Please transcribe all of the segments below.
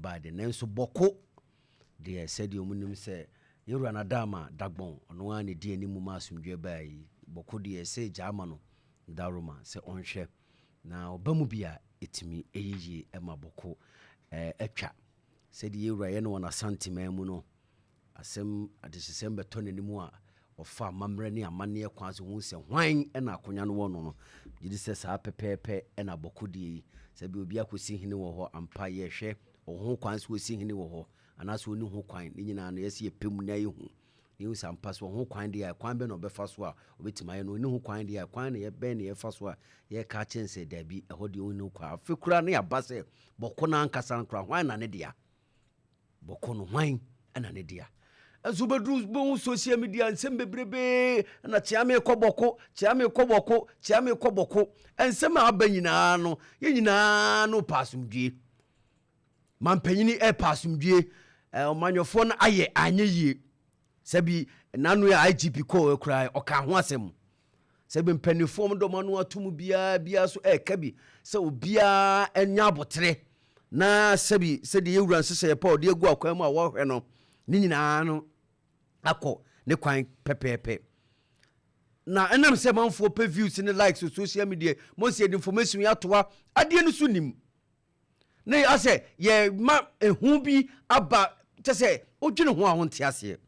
ɛbaa de. Nanso Bawku deɛ, sɛdeɛ ɔmu nim sɛ yɛwura Nana Ama Dagbɔn, ɔno ara ne di anim ma asomdwe baa yi. Bawku deɛ, sɛ gyaa ma no daroma sɛ ɔnhwɛ na ɔba mu bi a ɛtumi ɛyɛ yie ma Bawku atwa. Sɛdeɛ yɛwura yɛ no wɔ n'Asanteman mu no, asɛm adehyesɛm bɛtɔ n'anim a, ɔfa amammerɛ ne amanneɛ kwan so hu sɛ hwan ɛna akonnwa no wɔ no. Gye di sɛ saa pɛpɛɛpɛ ɛna Bawku deɛ yi, sɛ bi obi akɔsi hene wɔ hɔ ampa, yɛhwɛ ɔwɔ ho kwan sɛ ɔsi hene wɔ hɔ anaasɛ ɔni ho kwan. Ne nyinaa no, yɛsɛ yɛpɛ mu na yɛhu ne yɛhu sɛ ampa sɛ ɔho kwan deɛ a, kwan bɛ na ɔbɛfa so a ɔbɛtumi ayɛ no. Ɔni ho kwan deɛ a, kwan na yɛbɛn na yɛfa so a yɛka kyɛn sɛ daabi, ɛhɔ deɛ ɔni ho kwan. Afe koraa ne yɛaba sɛ Bawku no ankasa no koraa, hwan na ne dea? Bawku no, hwan ɛna ne dea? Ɛnso bɛduru bɛhu social media nsɛm bebrebee na Kyeame kɔ Bawku, Kyeame kɔ Bawku, Kyeame kɔ Bawku. Nsɛm a aba nyinaa no, yɛn nyinaa no pa asomdwie. Mampanyini ɛpa asomdwie, ɔmanyɔfoɔ no ayɛ anyɛ yie. Sɛbi nano yɛ IGP kɔɔ koraa, ɔka ho asɛm. Sɛbi mpanimfoɔ mu dɔm ano ato mu biara biara so ɛɛka bi sɛ obiara anya abotere na sɛbi sɛdeɛ yɛwura nhyehyɛeɛ pa a ɔde agu akwan mu a wɔhwɛ no ne nyinaa no akɔ ne kwan pɛpɛɛpɛ. Na ɛnam sɛ manfoɔ pɛ views ne likes wɔ social media mo sɛ yɛde information yi atoa adeɛ no so nim ne asɛ yɛma ehu bi aba kyɛ sɛ wodwene ho a wonte aseɛ.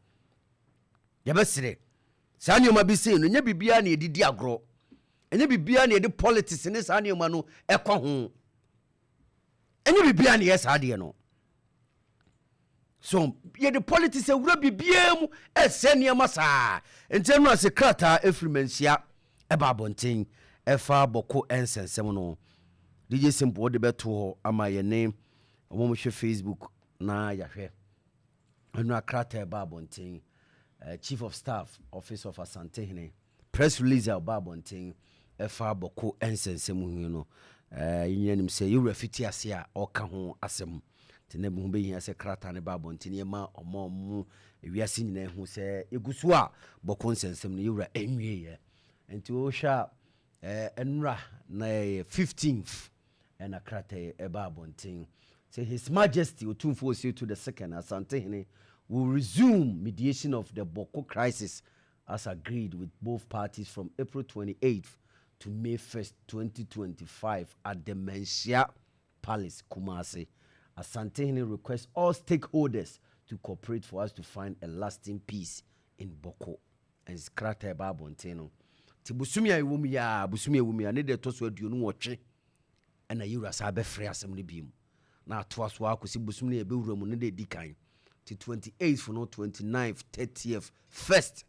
Yɛbɛserɛ saa nneɛma bi sei no, ɛnyɛ biribiara na yɛde di agorɔ, ɛnyɛ biribiara na yɛde politics ne saa nneɛma no ɛkɔ ho, ɛnyɛ biribiara na yɛ saa adeɛ no so yɛde politics awura biribiara mu ɛsɛ nneɛma saa. Nti ɛno ase krataa ɛfiri Manhyia ɛba abɔnten ɛfa Bawku ɛnsɛnsɛm no. DJ Simple, wode bɛto hɔ ama yɛne ɔmo hwɛ Facebook na yɛahwɛ. Ɛno akrataa ɛba abɔnten, Chief of Staff, Office of Asantehene, press release a ɔba abɔnten ɛfa Bawku ɛnsɛnsɛm hu no, yɛnyina nim sɛ yɛwura fiti ase a ɔka ho asɛm. Nti na ho bɛhia sɛ krataa no ba abɔnten yɛma ɔma ɔmo ewiase nyinaa hu sɛ yɛgu so a Bawku nsɛnsɛm no yɛwura ɛnwieɛ. Nti wohwɛ a, ɛnora na ɛyɛ 15th ɛna krataa ɛba abɔnten sɛ His Majesty Otumfoɔ Osei Tutu the Second, Asantehene, will resume mediation of the Bawku crisis as agreed with both parties from April 28th to May 1st, 2025 at the Manhyia Palace, Kumasi. Asantehene requests all stakeholders to cooperate for us to find a lasting peace in Bawku. Krataa ɛba abɔnten no, nti bosomi a ɛwɔ mu yi a, bosomi a ɛwɔ mu yi a ne deɛ ɛtɔ so 28 ɛna yɛwura saa bɛfrɛ asɛm no bi mu na atoa so akɔsi bosom no yɛbɛwura mu ne de ɛdi kan. Nti 28th no, 29th, 30th, 1st,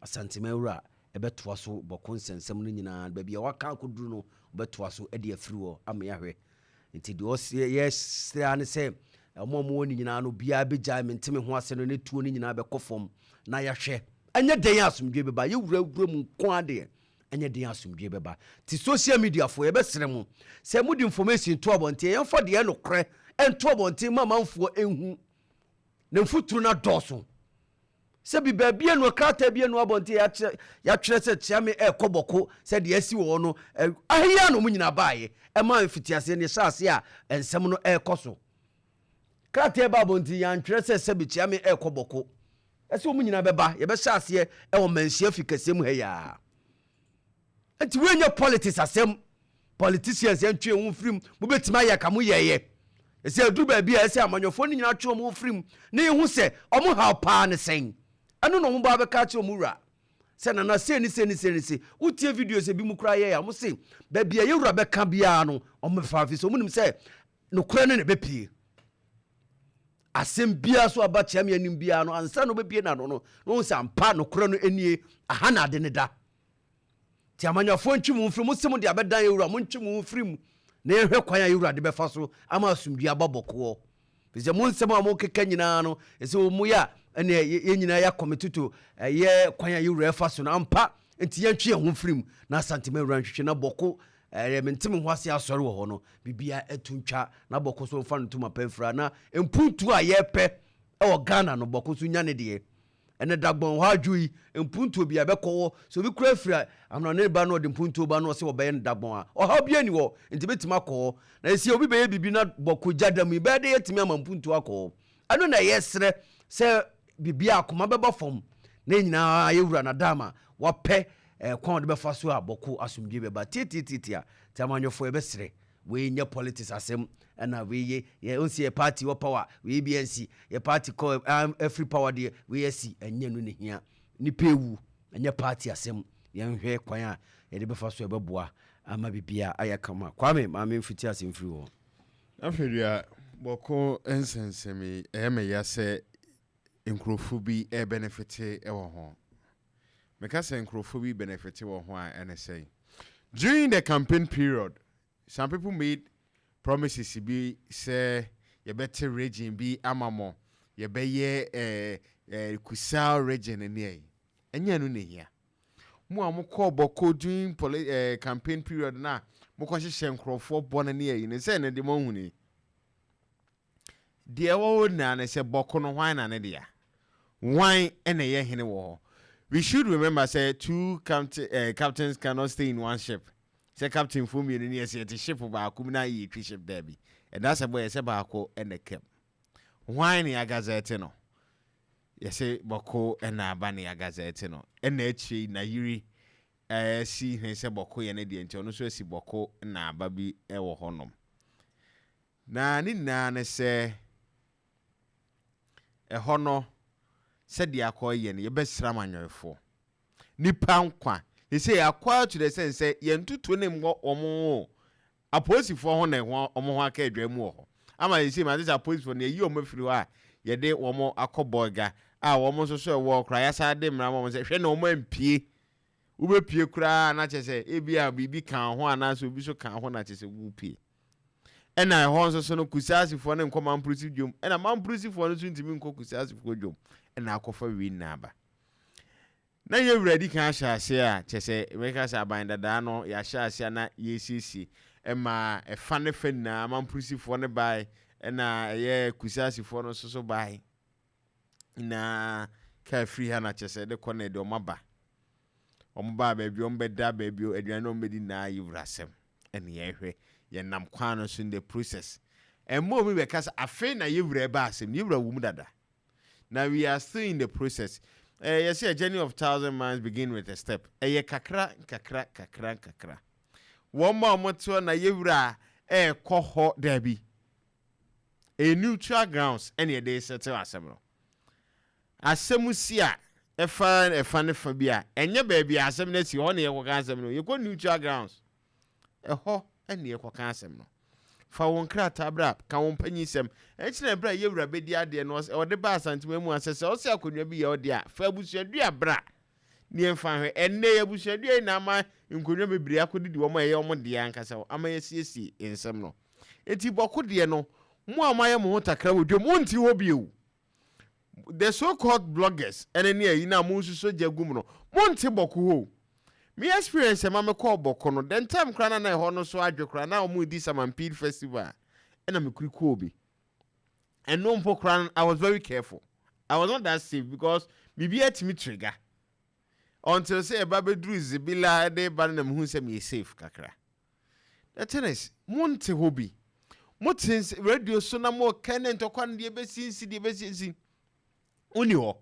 Asantema wura ɛbɛtoa so Bawku nsɛnsɛm no nyinaa. Baabi a waka akɔduru no, wɔbɛtoa so de afiri hɔ ama yɛahwɛ. Nti deɛ yɛsrɛ ne sɛ ɔmo a ɔmowɔ no nyinaa no, obiara bɛgyae mente me ho ase no ne tuo no nyinaa bɛkɔ fam na yɛahwɛ. Ɛnyɛ den asomdwe bɛba yɛwura wura mu nko adeɛ, ɛnyɛ den asomdwe bɛba. Nti social media foɔ, yɛbɛsrɛ mo sɛ mode information to abɔnten, yɛmfa deɛ nokorɛ ɛnto abɔnten ma amanfoɔ ɛnhu na mfuturo no adɔɔso. Sɛbi baabi anu krataa bi anu abɔnten yɛatwerɛ sɛ Kyeame ɛrekɔ Bawku, sɛ deɛ asi wɔ hɔ no ahia na ɔmo nyinaa baayɛ ɛma mfitiaseɛ ne ɛhyɛ ase a nsɛm no ɛrekɔ so. Krataa ba abɔnten, yɛantwerɛ sɛ sɛbi Kyeame ɛrekɔ Bawku. Ɛsɛ ɔmo nyinaa bɛba, yɛbɛhyɛ aseɛ ɛwɔ Manhyia fi kɛseɛ mu ha yaa. Nti woanyɛ politics asɛm, politicians ɛntwe ho firim. Mobɛtumi ayɛ ka mo yɛyɛ ɛsɛ aduru baabi a ɛsɛ amanyɔfoɔ no nyinaa twe ɔmo firim na yɛhu sɛ ɔmo haw paa ne sɛn. Ɛno na ɔmo ba bɛka kyerɛ ɔmo wura sɛ nana sei ne sei ne sei ne sei. Wotie video sɛ bi mu koraa yɛ a, ɔmo se baabi a yɛwura bɛka biara no, ɔmo bɛfa afi sɛ ɔmo nim sɛ nokorɛ no na ɛbɛpie. Asɛm biara so aba Kyeame anim biara no, ansa na ɔbɛpie n'ano no na ɔhu sɛ ampa nokorɛ no nie, aha na ade ne da. Nti amanyɔfoɔ ntwi mu mfiri mu sɛ mo de abɛdan yɛwura, mo ntwi mu mfiri mu na yɛhwɛ kwan a yɛwura de bɛfa so ama asomdwe aba Bawkuɔ. Fi sɛ mo nsɛm a mokeka nyinaa no, ɛsɛ wɔ mu yɛ a ɛne yɛn nyinaa yɛ akɔmetoto ɛyɛ kwan a yɛwura ɛfa so no ampa. Nti yɛntwe yɛn ho mfiri mu na Asantema wura nhwehwɛ na Bawku ɛyɛ mente me ho ase asɔre wɔ hɔ no, biribia ɛto ntwa na Bawku so mfa no ntoma pɛ mfira na mpuntu a yɛpɛ ɛwɔ Ghana no, Bawku so nya ne deɛ. Ɛnɛ Dagbɔn hɔ adwo yi, mpuntuo bi a ɛbɛkɔ hɔ. Sɛ obi kura firi amanɔne ba na ɔde mpuntuo ba na ɔsɛ wɔbɛyɛ no Dagbɔn a, ɔhaw biara ni hɔ, nti bɛtumi akɔ hɔ. Na ɛsi obi bɛyɛ biribi na Bɔko gya da mu yi, bɛyɛ dɛ yɛatumi ama mpuntuo akɔ hɔ. Ɛno na ɛyɛ serɛ sɛ biribi a akoma bɛba fam na yɛn nyinaa yɛwura Nadama wapɛ kwan a ɔde bɛfa so a Bɔko asomdwie bɛba. Tiatiatiatia, nti amanyɔfoɔ, yɛbɛserɛ, wei nyɛ politics asɛm. Ɛna wei yɛ yɛ nsi yɛ party wɔ power, wei bi nsi yɛ party kɔ afiri power deɛ, wei asi ɛnyɛ no ne hia. Nipa ewu, ɛnyɛ party asɛm. Yɛnhwɛ kwan a yɛde bɛfa so ɛbɛboa ama bibia ayɛ kama. Kwame, maame mfiti ase mfiri hɔ. Afei deɛ, Bɔko nsɛnsɛm yi, ɛyɛ me ya sɛ nkurɔfoɔ bi ɛbenefit wɔ ho. Meka sɛ nkurɔfoɔ bi benefit wɔ ho a, ɛne sɛ during the campaign period, some people made promises bi sɛ yɛbɛte region bi ama mo, yɛbɛyɛ Kusaal region ne ɛyi. Ɛnyɛ no na ehia mo a mokɔɔ Bɔkɔ during campaign period na mokɔhyehyɛ nkurɔfoɔ bɔ no ne ɛyi ne sɛ ne de mo ahuni deɛ ɛwɔ hɔ nyinaa ne sɛ Bɔko no, hwan na ne dea? Hwan ɛna ɛyɛ hene wɔ hɔ? We should remember sɛ two captains cannot stay in one ship. Sɛ captain fo mmienu ne yɛsɛ yɛte ship baako mu na yɛtwi ship, daabi. Ɛda sɛ bɔ yɛ sɛ baako ɛna kam. Hwan ne yɛagazette no? Yɛsɛ Bɔko ɛna aba ne yɛagazette no, ɛna akyire na yiri si hene sɛ Bɔko yɛ ne deɛ, nti ɔno nso asi Bɔko na aba bi ɛwɔ hɔnom. Na ne nyinaa ne sɛ ɛhɔ no, sɛdeɛ akɔyɛ no, yɛbɛsra amanyɔfoɔ nipa nkwa sɛ akɔ to the sense sɛ yɛn tutuo ne mmɔ wɔn o, apolisifoɔ ho na ɛho wɔn ho aka adwa mu wɔ hɔ ama yɛsɛ ma ate sɛ apolisifoɔ no, yɛyi wɔn afiri hɔ a yɛde wɔn akɔ Bɔga a wɔn nso so ɛwɔ koraa. Yɛasa de mmara ma wɔn sɛ hwɛ na wɔn ampie. Wobɛpie koraa na kyerɛ sɛ ebi a biribi ka ho anaasɛ obi so ka ho na kyerɛ sɛ wopie. Ɛna ɛhɔ nso so no, Kusaasifoɔ no nkɔ Mampurusi dwom, ɛna Mampurusifoɔ no nso ntumi nkɔ Kusaasifoɔ dwom. Ɛna akɔfa wei nyinaa aba na yɛwura di kan ahyɛ ase a kyerɛ sɛ mɛka sɛ aban dadaa no, yɛahyɛ ase a na yɛsiesie ɛma ɛfa ne fa nyinaa. Mampurusifoɔ no bae, ɛna ɛyɛ Kusaasifoɔ no nso so bae na kaa firi ha na kyerɛ sɛ de kɔ na ɛde ɔmo aba. Ɔmo baa baabi, ɔmo bɛda baabi, aduane a ɔmo bɛdi nyinaa yɛ wura asɛm. Ɛne yɛhwɛ yɛnam kwan no so in the process. Ɛmma omi bɛka sɛ afei na yɛwura ɛba asɛm, yɛwura wɔ mu dada na we are still in the process. Yɛsɛ a journey of 1,000 miles begin with a step. Ɛyɛ kakra kakra kakra kakra. Wɔn a wɔte hɔ na yɛwura ɛɛkɔ hɔ daabi, ɛyɛ neutral grounds ɛne yɛde settle asɛm no. Asɛm si a ɛfa ɛfa ne fa bi a ɛnyɛ baabi a asɛm no asi hɔ na yɛkɔka asɛm no. Yɛkɔ neutral grounds, ɛhɔ ɛne yɛkɔka asɛm no. Fa wɔn krataa bra, ka wɔn panyinsɛm ɛnkyɛn ɛbrɛ a yɛwura bɛdi adeɛ no. Ɔde ba Asantuma mu asɛ sɛ ɔsɛ akonnwa bi yɛ ɔde a, fa abusuadua bra ne yɛmfa hwɛ. Ɛnnɛ yɛ abusuadua yi na ama nkonnwa bebree akɔdidi wɔn a ɛyɛ wɔn deɛ ankasa ama yɛsiesie nsɛm no. Eti Bɔko deɛ no, mo a moayɛ mo ho takra wɔ dwam, monti hɔ bio. The so called bloggers ɛne ne ayi na mo nso gya gum no, monte Bɔko hɔ. Me experience ɛma me kɔɔ Bɔko no, the time koraa na ɛhɔ no so adwe koraa na wɔn di Samampede Festival, ɛna me kuri kɔɔ bi. Ɛno mpo koraa, I was very careful. I was not that safe because biribi atumi trigger until sɛ ɛba bɛduru Zebilla ɛde ba no na mehu sɛ meyɛ safe kakra. The thing is, monte hɔ bi, mote radio so na mokɛ ne ntɔkwa no deɛ bɛsinsi deɛ bɛsinsi woni hɔ.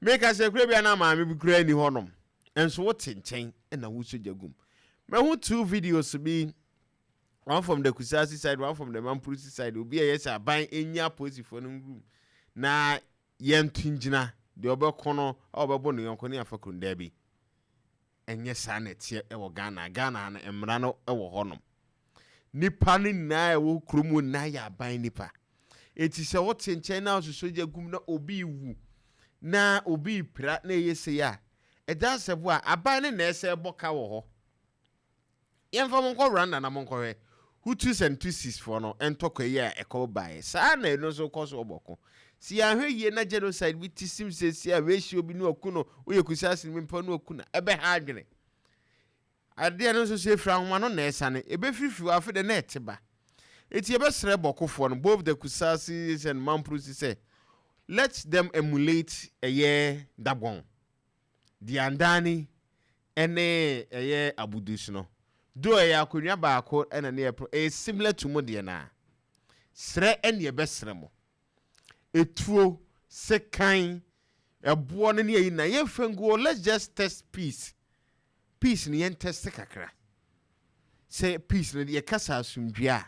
Meka sɛ kura bi a na maame bi kura ni hɔnom nso wote nkyɛn ɛna wosɔ gya gum. Mahu two videos bi, one from the Kusasi side, one from the Mampurusi side. Obi a yɛ sɛ aban enya apolisifoɔ no ngurum na yɛnto ngyina deɛ ɔbɛko no a ɔbɛbɔ ne yɔnko ne afa kurom. Daabi, ɛnyɛ saa na ɛteɛ ɛwɔ Ghana. Ghana no, mmara no ɛwɔ hɔnom. Nipa no nyinaa ɛwɔ kurom nyinaa yɛ aban nipa. Eti sɛ wote nkyɛn na ɔsoso gya gum na obi wu na obi pira na ɛyɛ sei a, ɛda asɛbo a aban ne na ɛsɛ ɛbɔ ka wɔ hɔ. Yɛmfa mo nkɔ Rwanda na mo nkɔhwɛ Hutus and Tutsis foɔ no ntɔkwa yi a ɛkɔ baeɛ saa na ɛno nso kɔ so. Ɔbɔko si yɛahwɛ yie na genocide bi ti sim siesie a wɔahyia obi ne ɔku no, woyɛ Kusaase no mpa ne ɔku no, ɛbɛha adwene. Adeɛ no nso so efiri ahoma no na ɛsane ebɛfirifiri hɔ afe de na ɛte ba. Eti yɛbɛsrɛ Bɔkofoɔ no, both the Kusaasi and Mampurusi, sɛ Let them emulate ɛyɛ Dagbon, Diandani ɛne ɛyɛ Abudus no do. Ɛyɛ akonnwa baako ɛna ne yɛ ɛyɛ similar to mo deɛ, na srɛ ɛne ɛbɛsrɛ mo etuo, sekan, ɛboɔ no ne yɛyi na yɛmfa nguo. Let's just test peace. Peace no, yɛn test kakra sɛ peace no, yɛkasa asomdwe a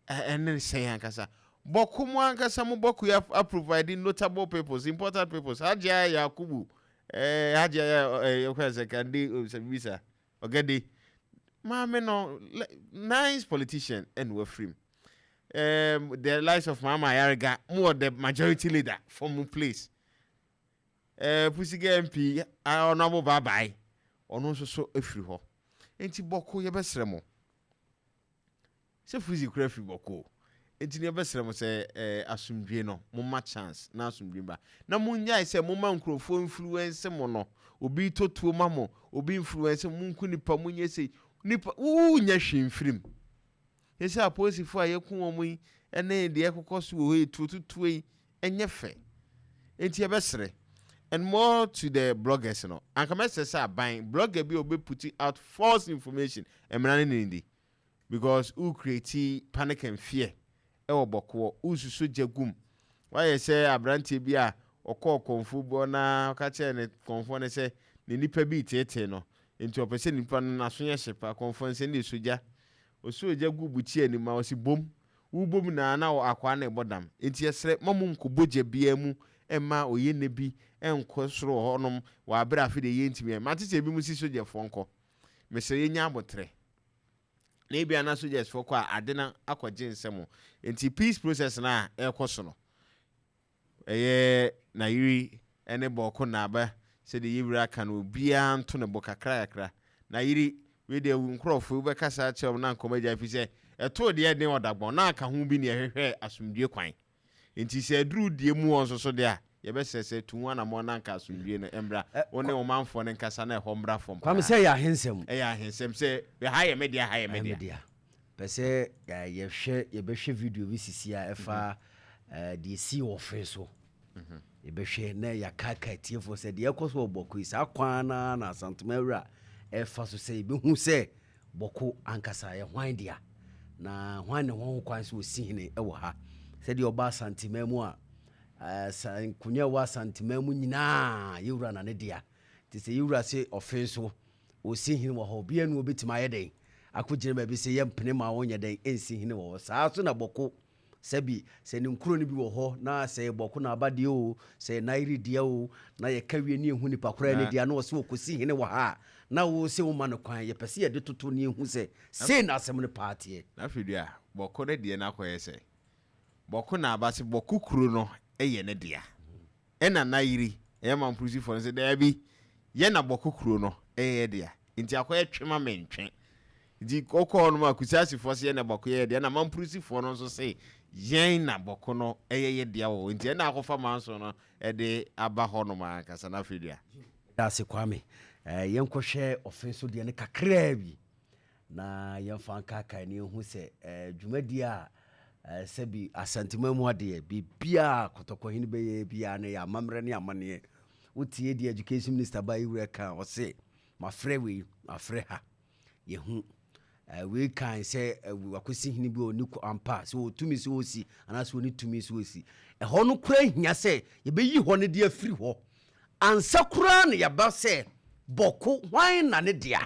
ɛne sɛn ankasa. Bɔko mu ankasa mo Bɔko yɛ a provide notable peoples, important peoples. Hajia Yakubu, Hajia ɛɛ sɛ Kande sɛ bisa ɔgɛde maame no, nice politician ɛna wafirim. The likes of Mama Ayariga mo wɔ the majority leader from mo place, Pusiga MP Honourable Babae, ɔno nso so efiri hɔ. Nti Bɔko, yɛbɛsrɛ mo sɛ Fuzi kura firi Bɔko, nti ne yɛbɛsrɛ mo sɛ asomdwe no, momma chance na asomdwe ba, na monyae sɛ momma nkurɔfoɔ influence mo no. Obi totuo ma mo, obi influence mo, monku nipa, monyɛ sei nipa wonya hwee mfirim. Yɛsɛ apolisifoɔ a yɛku wɔn yi ɛne deɛ ɛkokɔ so wɔ hɔ yi, tuotutuo yi ɛnyɛ fɛ. Nti yɛbɛsrɛ, and more to the bloggers no, anka mɛsɛ sɛ aban blogger bi a obe put out false information, mmara ne ne di, because wo create panic and fear ɛwɔ Bɔkoɔ, wosusu gya gum. Wayɛ sɛ aberanteɛ bi a ɔkɔɔ kɔnfo bɔ na ɔka kyerɛ ne kɔnfoɔ no sɛ ne nipa bi teetee no, nti ɔpɛ sɛ nipa no n'aso yɛ hye pa. Kɔnfoɔ no sɛ ne sogya osu ogya gu bukyi anim a ɔsi bom wobom na akwaa na ɛbɔ dam. Nti yɛsrɛ ma mo nkɔbɔ gya biara mu ɛma oyɛ ne bi ɛnkɔ soro wɔ hɔnom wɔ abere afe de yɛntumi ɛ mate sɛ ebi mu si sogyafoɔ nkɔ. Mesrɛ, yɛnya abotrɛ na ebi ana sogyafoɔ kɔ a, ade no akɔgye nsɛm. Nti peace process no a ɛrekɔ so no, ɛyɛ Nayiri ɛne Bɔɔko naaba sɛdeɛ yɛwura aka no, obiara nto ne bo kakra kakra. Nayiri wei deɛ, nkurɔfoɔ wobɛkasa kyerɛ wɔn na nkɔmɔ agya fi sɛ ɛtoo deɛ ɛden ɔdagbɔn na aka ho bi ne ɛhwehwɛ asomdue kwan. Nti sɛ aduru deɛ mu wɔ nso so deɛ a, yɛbɛsɛ sɛ tu ho anammɔ na nka asomdue no mmra, wo ne ɔmanfoɔ no nkasa na ɛhɔ mmra fam. Kwame, sɛ yɛ ahensɛm. Ɛyɛ ahensɛm sɛ ha yɛ me deɛ, ha yɛ me deɛ. Dea pɛ sɛ yɛhwɛ, yɛbɛhwɛ video bi sisi a ɛfa deɛ ɛsii wɔ fe so. Yɛbɛhwɛ na yɛakaka tiefoɔ sɛ deɛ ɛkɔ so wɔ Bɔko yi, saa kwan naa na Asantoma awura ɛfa so sɛ yɛbɛhu sɛ Bɔko ankasa yɛ hwan dea, na hwan ne ho kwan sɛ ɔsi hene ɛwɔ ha. Sɛdeɛ ɔba Asantema mu a, nkonnwa ɛwɔ Asantema mu nyinaa, yɛwura na ne dea. Nti sɛ yɛwura sɛ ɔfe so ɔsi hene wɔ hɔ, obiara nu obɛtumi ayɛ dɛn akɔgyina baabi sɛ yɛmpene ma wonyɛ dɛn ɛnsi hene wɔ hɔ. Saa so na Bɔko, sɛbi sɛ ne nkuro no bi wɔ hɔ na sɛ Bɔko na aba deɛ o, sɛ Nayiri deɛ o, na yɛka wie ne ɛhu nipa koraa ne deɛ na ɔsɛ wɔkɔsi hene wɔ ha a, na wo sɛ woma no kwan. Yɛpɛ sɛ yɛde toto ne ɛhu sɛ sei na asɛm no paa teɛ. Na afei dua Bɔko no deɛ no akɔyɛ sɛ Bɔko na aba sɛ Bɔko kuro no yɛ ne dea, ɛna Nayiri ɛyɛ Mampurusifoɔ no sɛ daabi, yɛ na Bɔko kuro no ɛyɛ dea. Nti akɔyɛ twema mentwe. Nti kɔkɔɔ no mu a, Kusiasefoɔ sɛ yɛ na Bɔko yɛ dea, na Mampurusifoɔ no nso sɛ yɛn na Bɔko no ɛyɛ yɛ dea wɔ hɔ. Nti ɛna akɔfa manso no ɛde aba hɔ nom ankasa. Na afei dua Daase, Kwame. Yɛnkɔhwɛ ɔfe so deɛ no kakraa bi na yɛmfa nkakae ne yɛhu sɛ dwumadie a sɛbi Asantema mu adeɛ biribiaa Kɔtɔkɔhene bɛyɛ biara no yɛ amammerɛ ne amanneɛ. Wotie deɛ Education Minister ba yɛwura ka, ɔse mafrɛ wei, mafrɛ ha, yɛhu wei kan sɛ wakɔsi hene bi a ɔni ampa sɛ ɔtumi sɛ ɔsi anaasɛ ɔni tumi sɛ ɔsi ɛhɔ no kora. Hia sɛ yɛbɛyi hɔ no de afiri hɔ ansa koraa na yɛba sɛ Bɔko hwan na ne dea,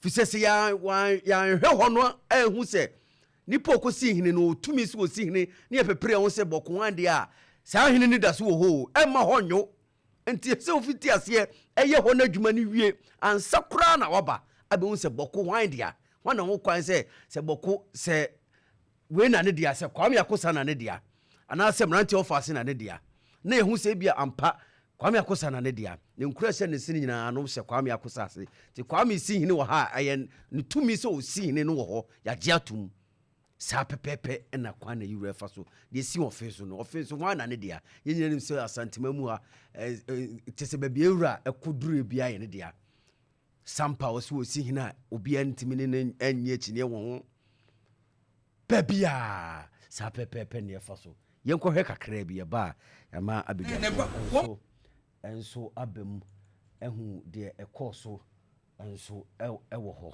fi sɛ yɛanhwɛ hɔ no ahu sɛ nipa ɔkɔsi hene no ɔtumi sɛ ɔsi hene ne yɛpepere ho sɛ Bɔko hwan deɛ a, saa hene no da so wɔ hɔ o, ɛmma hɔ nwo. Nti sɛ wofiti aseɛ ɛyɛ hɔ no adwuma no wie ansa koraa na waba abɛhu sɛ Bɔko hwan dea, hwan na ho kwan sɛ Bɔko sɛ wei na ne dea, sɛ Kwame Akosa na ne dea anaasɛ mmeranteɛ ɔfa ase na ne dea, na yɛhu sɛ ebia ampa Kwame Akosa na ne dea, ne nkura hyɛ ne sene nyinaa no hyɛ Kwame Akosa ase. Nti Kwame si hene wɔ ha a, ɛyɛ ne tumi sɛ ɔsi hene no wɔ hɔ, yɛagye atom. Saa pɛpɛɛpɛ ɛna kwan na yiwura ɛfa so deɛ si ɔfe so no. Ɔfe so hwan na ne dea? Yɛn nyinaa nim sɛ Asantema mu ha kyɛ sɛ baabi ewura ɛkɔ duru bia yɛ ne dea. Sampa ɔsi ɔsi hene a, obiara ntumi ne ne ɛnyɛ akyinnye wɔ ho baabi a. Saa pɛpɛɛpɛ ne ɛfa so. Yɛnkɔhwɛ kakraa bi, ɛba a yɛama abadwafoɔ nso nso aba mu ahu deɛ ɛkɔɔ so nso ɛwɔ hɔ.